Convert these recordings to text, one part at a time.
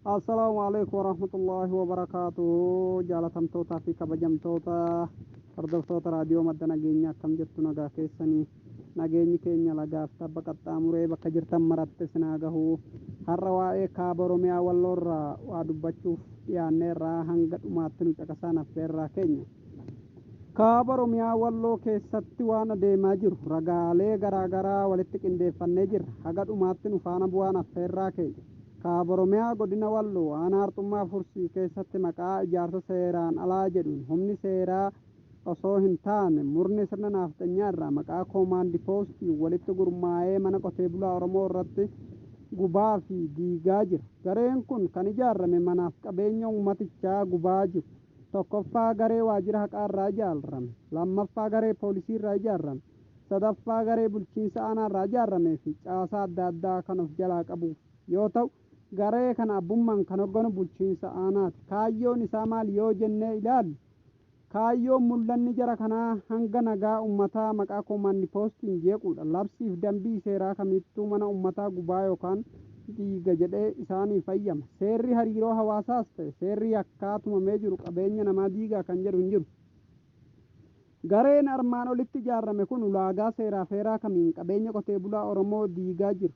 Assalaamu alaikum warahmatullaahi wabarakaatuh. Jaalatamtootaa fi kabajamtoota hordoftoota raadiyoo madda nageenyaa, akkam jirtu? Nagaa keessanii? Nageenyi keenya lagaaf tabba qaxxaamuree bakka jirtan maratti sinaa gahu. Har'a waa'ee kaaba Oromiyaa Walloorraa waa dubbachuuf dhiyaanneerraa, hanga dhumaatti nu caqasaan affeerraa keenya. Kaaba Oromiyaa Walloo keessatti waan adeemaa jiru ragaalee garaagaraa walitti qindeeffannee jirra. Haga dhumaatti nu faana bu'aan affeerraa keenya. Kaaba Oromiyaa godina Walloo aanaa Arxummaa Fursii keessatti maqaa ijaarsa seeraan alaa jedhuun humni seeraa osoo hin taane murni sirna naafxanyaa irraa maqaa koomaandi poostii walitti gurmaa'ee mana qotee bulaa Oromoo irratti gubaa fi diigaa jira. Gareen kun kan ijaarame manaaf qabeenya uummatichaa gubaa jiru. Tokkoffaa, garee waajjira haqaa irraa ijaarame; lammaffaa, garee poolisii irraa ijaarame; sadaffaa, garee bulchiinsa aanaa irraa ijaaramee fi caasaa adda addaa kan of jalaa qabu yoo ta'u, garee kana abbummaan kan hogganu bulchiinsa aanaati. Kaayyoon isaa maal yoo jennee ilaallu, kaayyoon mul'anni jara kanaa hanga nagaa uummataa maqaa koomaandi poostiin jeequudha. Labsiif dambii seeraa kamittuu mana uummataa gubaa yookaan diiga jedhee isaanii fayyama. Seerri hariiroo hawaasaas ta'e seerri yakkaa tumamee jiru qabeenya namaa diigaa kan jedhu hin jiru. Gareen armaan olitti ijaarame kun ulaagaa seeraa feeraa kamiin qabeenya qotee bulaa Oromoo diigaa jiru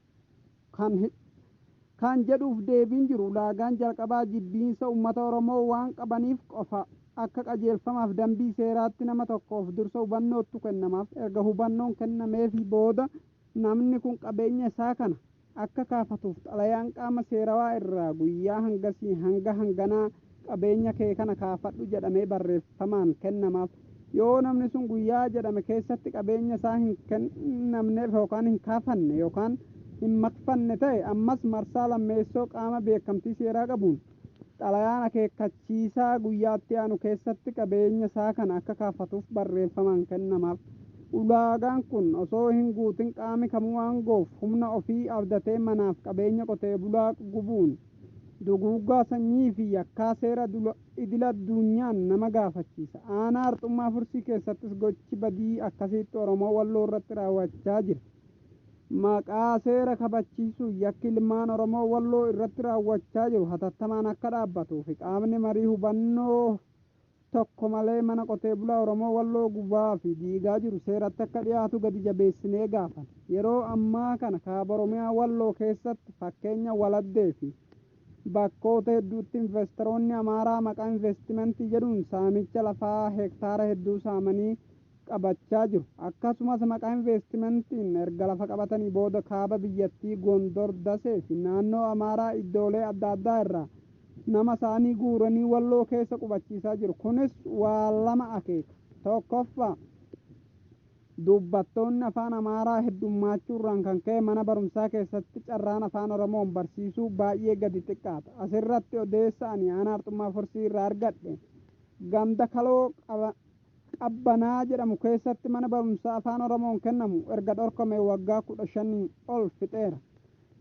kan jedhuuf deebiin jiru, ulaagaan jalqabaa jibbiinsa uummata Oromoo waan qabaniif qofa. Akka qajeelfamaaf dambii seeraatti nama tokkoof dursa hubannootu kennamaaf. Erga hubannoon kennameefii booda namni kun qabeenya isaa kana akka kaafatuuf xalayaan qaama seerawaa irraa guyyaa hangasii hanga hanganaa qabeenya kee kana kaafadhu jedhamee barreeffamaan kennamaaf. Yoo namni sun guyyaa jedhame keessatti qabeenya isaa hin kennamneef yookaan hin kaafanne yookaan hin maqfanne ta'e, ammas marsaa lammeessoo qaama beekamtii seeraa qabuun xalayaan akeekkachiisaa guyyaatti aanu keessatti qabeenya isaa kana akka kaafatuuf barreeffamaan kennamaaf. Ulaagaan kun osoo hin guutin qaami kamuu aangoof humna ofii abdatee manaaf qabeenya qotee bulaa gubuun duguuggaa sanyii fi yakkaa seera idil addunyaan nama gaafachiisa. Aanaa Arxummaa Fursii keessattis gochi badii akkasiitti Oromoo Walloo irratti raawwachaa jira. Maqaa seera kabachiisuu yakki ilmaan Oromoo Walloo irratti raawwachaa jiru hatattamaan akka dhaabbatuu fi qaamni marii hubannoo tokko malee mana qotee bulaa Oromoo Walloo gubaa fi diigaa jiru seeratti akka dhiyaatu gadi jabeessinee gaafan. Yeroo ammaa kana kaaba Oromiyaa Walloo keessatti fakkeenya Waladdee fi bakkoota hedduutti investoroonni Amaaraa maqaa investimentii jedhuun saamicha lafaa hektaara hedduu saamanii qabachaa jiru. Akkasumas maqaa investimentiin erga lafa qabatanii booda kaaba biyyattii Gondor, Dasee fi naannoo Amaaraa iddoolee adda addaa irraa nama isaanii guuranii Walloo keessa qubachiisaa jiru. Kunis waa lama akeeka. Tokkoffaa, dubbattoonni afaan Amaaraa heddummachuurraan kan ka'e mana barumsaa keessatti carraan afaan Oromoon barsiisuu baay'ee gadi xiqqaata. Asirratti odeessa ani aanaa Arxummaa Fursii irraa argadhe, ganda Kaloo Qabbanaa jedhamu keessatti mana barumsaa afaan Oromoon kennamu erga dhorkame waggaa 15 ol fixeera.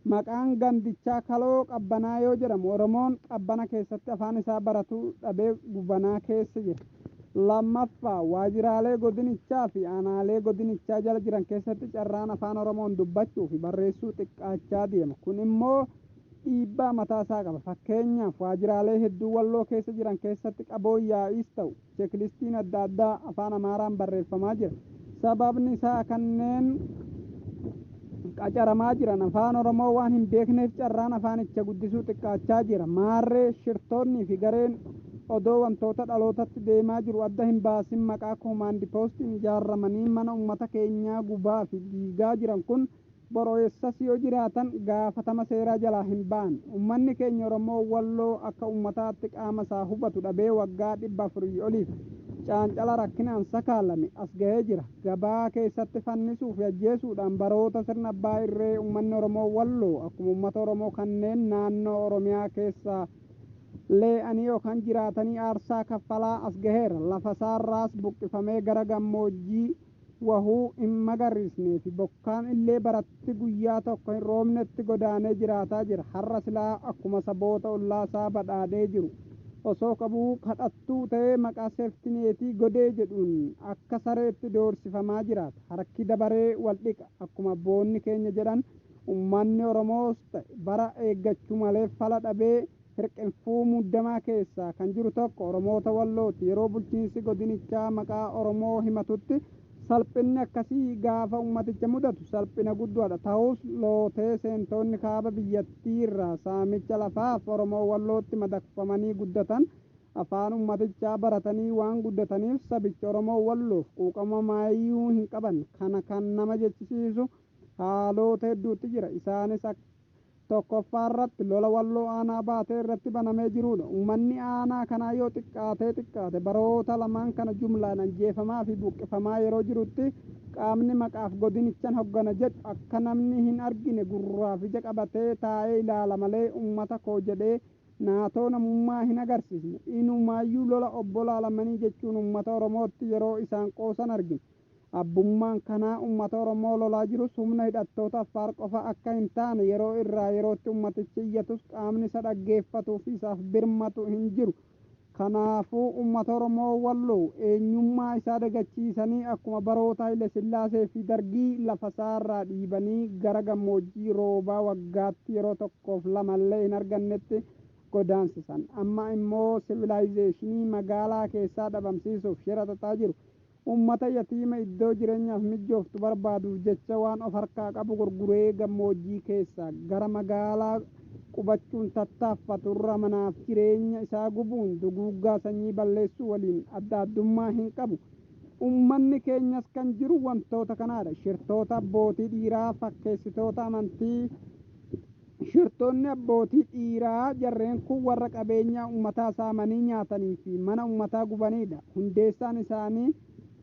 Maqaan gandichaa Kaloo Qabbanaa yoo jedhamu, Oromoon qabbana keessatti afaan isaa baratuu dhabee gubanaa keessa jira. Lammaffaa, waajjiraalee godinichaa fi aanaalee godinichaa jala jiran keessatti carraan afaan Oromoon dubbachuu fi barreessuu xiqqaachaa deema. Kun immoo dhiibbaa mataa isaa qaba. Fakkeenyaaf, waajjiraalee hedduu Walloo keessa jiran keessatti qaboon yaa'iis ta'u cheeklistiin adda addaa afaan Amaaraan barreeffamaa jira. Sababni isaa kanneen qacaramaa jiran afaan Oromoo waan hin beekneef carraan afaanicha guddisuu xiqqaachaa jira. Maarree shirtoonnii fi gareen odoo wantoota dhalootatti deemaa jiru adda hin baasin maqaa koomaandi poostiin ijaaramanii mana uummata keenyaa gubaa fi diigaa jiran kun boro'eessas yoo jiraatan gaafatama seeraa jalaa hin ba'an. Uummanni keenya Oromoo Walloo akka uummataatti qaama isaa hubatu dhabee waggaa 400 oliif caancala rakkinaan sakaalame as gahee jira. Gabaa keessatti fannisuu fi ajjeesuudhaan baroota sirna abbaa irree uummanni Oromoo Walloo akkuma uummata Oromoo kanneen naannoo Oromiyaa keessaa lee'anii yookaan jiraatanii aarsaa kaffalaa as gaheera. Lafa isaarraas buqqifamee gara gammoojjii wahuu hin magariisnee fi bokkaan illee baratti guyyaa tokko hin roobnetti godaanee jiraataa jira. Har'a silaa akkuma saboota ollaa isaa badhaadhee jiru osoo qabuu kadhattuu ta'ee maqaa seeftineetii godee jedhuun akka sareetti doorsifamaa jiraata. Harki dabaree wal dhiqa. Akkuma abboonni keenya jedhan, uummanni Oromoos ta'e bara eeggachuu malee fala dhabee Hirqinfuu muddamaa keessaa kan jiru tokko Oromoota Wallooti. Yeroo bulchiinsi godinichaa maqaa Oromoo himatutti salphinni akkasii gaafa ummaticha mudatu salphina guddaadha. Ta'us lootee seentoonni kaaba biyyattii irraa saamicha lafaaf Oromoo Wallootti madaqfamanii guddatan afaan ummatichaa baratanii waan guddataniif sabicha Oromoo Walloof quuqama maayyuu hin qaban. Kana kan nama jechisiisu haalota hedduutti jira. Isaanis tokkoffaa irratti lola Walloo aanaa Baatee irratti banamee jirudha. Uummanni aanaa kanaa yoo xiqqaatee xiqqaate baroota lamaan kana jumlaan ajjeefamaa fi buqqifamaa yeroo jirutti qaamni maqaaf godinichan hoggana jedhu akka namni hin argine gurraaf ija qabatee taa'ee ilaala malee uummata koo jedhee naatoo namummaa hin agarsiisne. Inumaayyuu lola obbolaa lamanii jechuun uummata Oromootti yeroo isaan qoosan argina. Abbummaan kanaa uummata Oromoo lolaa jirus humna hidhattoota Affaar qofa akka hin taane yeroo irraa yerootti ummatichi iyyatus qaamni isa dhaggeeffatuu fi isaaf birmatu hin jiru. Kanaafuu uummata Oromoo Walloo eenyummaa isaa dagachiisanii akkuma baroota Haile Sillaasee fi Dargii lafa isaarraa dhiibanii gara gammoojjii roobaa waggaatti yeroo tokkoof lamallee hin argannetti godaansisan. Amma immoo sivilaayizeeshinii magaalaa keessaa dhabamsiisuuf shira xaxaa jiru. Uummata yatiima iddoo jireenyaaf mijooftu barbaaduuf jecha waan of harkaa qabu gurguree gammoojjii keessaa gara magaalaa qubachuun tattaaffaturra manaaf jireenya isaa gubuun duguuggaa sanyii balleessuu waliin adda addummaa hin qabu. Uummanni keenyas kan jiru wantoota kanaadha. Shirtoota abbootii dhiiraa, fakkeessitoota amantii. Shirtoonni abbootii dhiiraa jarreen kun warra qabeenyaa uummataa saamanii nyaatanii fi mana uummataa gubanidha. Hundeessaan isaanii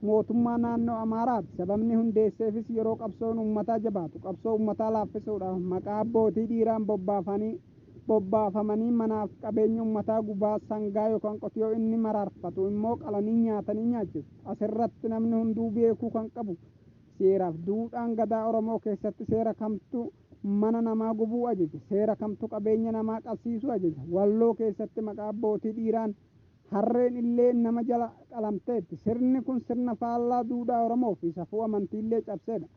mootummaa naannoo Amaaraati. Sababni hundeesseefis yeroo qabsoon uummataa jabaatu qabsoo uummataa laaffisuudhaaf maqaa abbootii dhiiraan bobbaafamanii manaaf qabeenya uummataa gubaa sangaa yookaan qotiyoo inni maraarfatu immoo qalanii nyaatanii nyaachisu. Asirratti namni hunduu beekuu kan qabu seeraaf duudhaan gadaa Oromoo keessatti seera kamtu mana namaa gubuu ajaja, seera kamtu qabeenya namaa qabsiisuu ajaja. Walloo keessatti maqaa abbootii dhiiraan harreen illee nama jala qalamteetti. Sirni kun sirna faallaa duudhaa Oromoo fi safuu amantiillee cabseedha.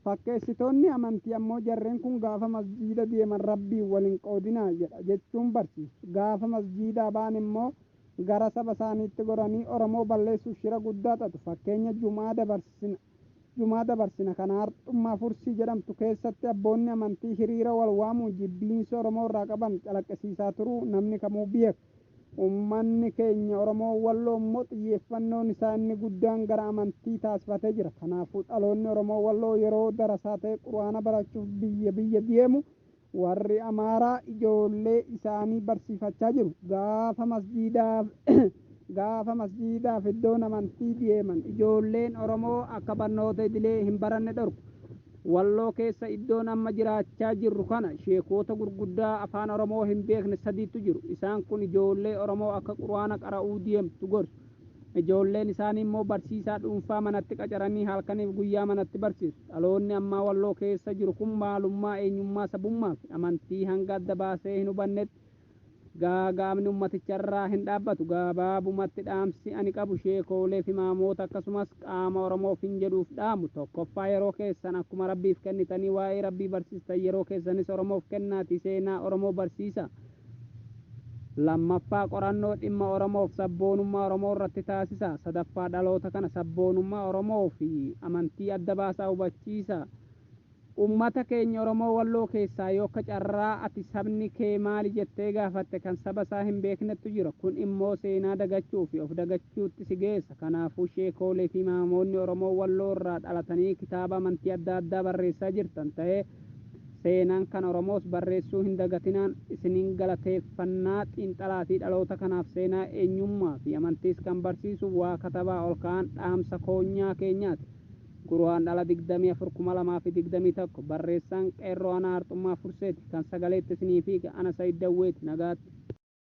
Fakkeessitoonni amantii ammoo jarreen kun gaafa masjiida deeman rabbiin waliin qoodinaa jedha jechuun barsiisu. Gaafa masjiidaa ba'an immoo gara saba isaaniitti goranii Oromoo balleessuuf shira guddaa xaxu. Fakkeenya Jumaa dabarsina kana Harxummaa Fursii jedhamtu keessatti abboonni amantii hiriira wal waamuun jibbiinsa Oromoo irraa qaban calaqqisiisaa turuu namni kamuu beeka. Uummanni keenya Oromoo Walloo immoo xiyyeeffannoon isaa inni guddaan gara amantii taasifatee jira. Kanaafuu dhaloonni Oromoo Walloo yeroo darasaa ta'e quraana barachuuf biyya biyya deemu warri Amaaraa ijoollee isaanii barsiifachaa jiru. Gaafa masjiidaaf iddoon amantii deeman ijoolleen Oromoo akka barnoota idilee hin baranne dhorku. Walloo keessa iddoon amma jiraachaa jirru kana sheekota gurguddaa afaan Oromoo hin beekne sadiitu jiru. Isaan kun ijoollee Oromoo akka quraana qara'uu deemtu gorsu. Ijoolleen isaanii immoo barsiisaa dhuunfaa manatti qacaranii halkaniif guyyaa manatti barsiisu. Dhaloonni ammaa Walloo keessa jiru kun maalummaa eenyummaa sabummaa fi amantii hanga adda baasee hin hubannetti gaagaamni ummaticharraa hin dhaabbatu. Gabaabumatti dhaamsi ani qabu sheekoolee fi imaamoota akkasumas qaama Oromoof hin jedhuuf dhaamu. Tokkoffaa, yeroo keessan akkuma Rabbiif kennitanii waa'ee Rabbii barsiistan yeroo keessanis Oromoof kennaati seenaa Oromoo barsiisa. Lammaffaa, qorannoo dhimma Oromoof sabboonummaa Oromoo irratti taasisa. Sadaffaa, dhaloota kana sabboonummaa Oromoo fi amantii adda baasaa hubachiisa. Uummata keenya Oromoo Walloo keessaa yoo akka carraa ati sabni kee maali jettee gaafatte kan saba isaa hin beeknettu jira. Kun immoo seenaa dagachuu fi of dagachuutti si geessa. Kanaafuu sheekoolee fi imaamoonni Oromoo Walloo irraa dhalatanii kitaaba amantii adda addaa barreessaa jirtan ta'ee seenaan kan Oromoos barreessuu hin dagatinaan isiniin galateeffannaa. Xiinxalaatii dhaloota kanaaf seenaa eenyummaa fi amantiis kan barsiisu waa katabaa ol ka'an dhaamsa koonyaa keenyaati. Guraandhala 24 2021. Barreessaan Qeerroo Anaa Harxummaa Furseeti. Kan sagaleetti isinii fi ana Sayid Dawweeti. Nagaatti.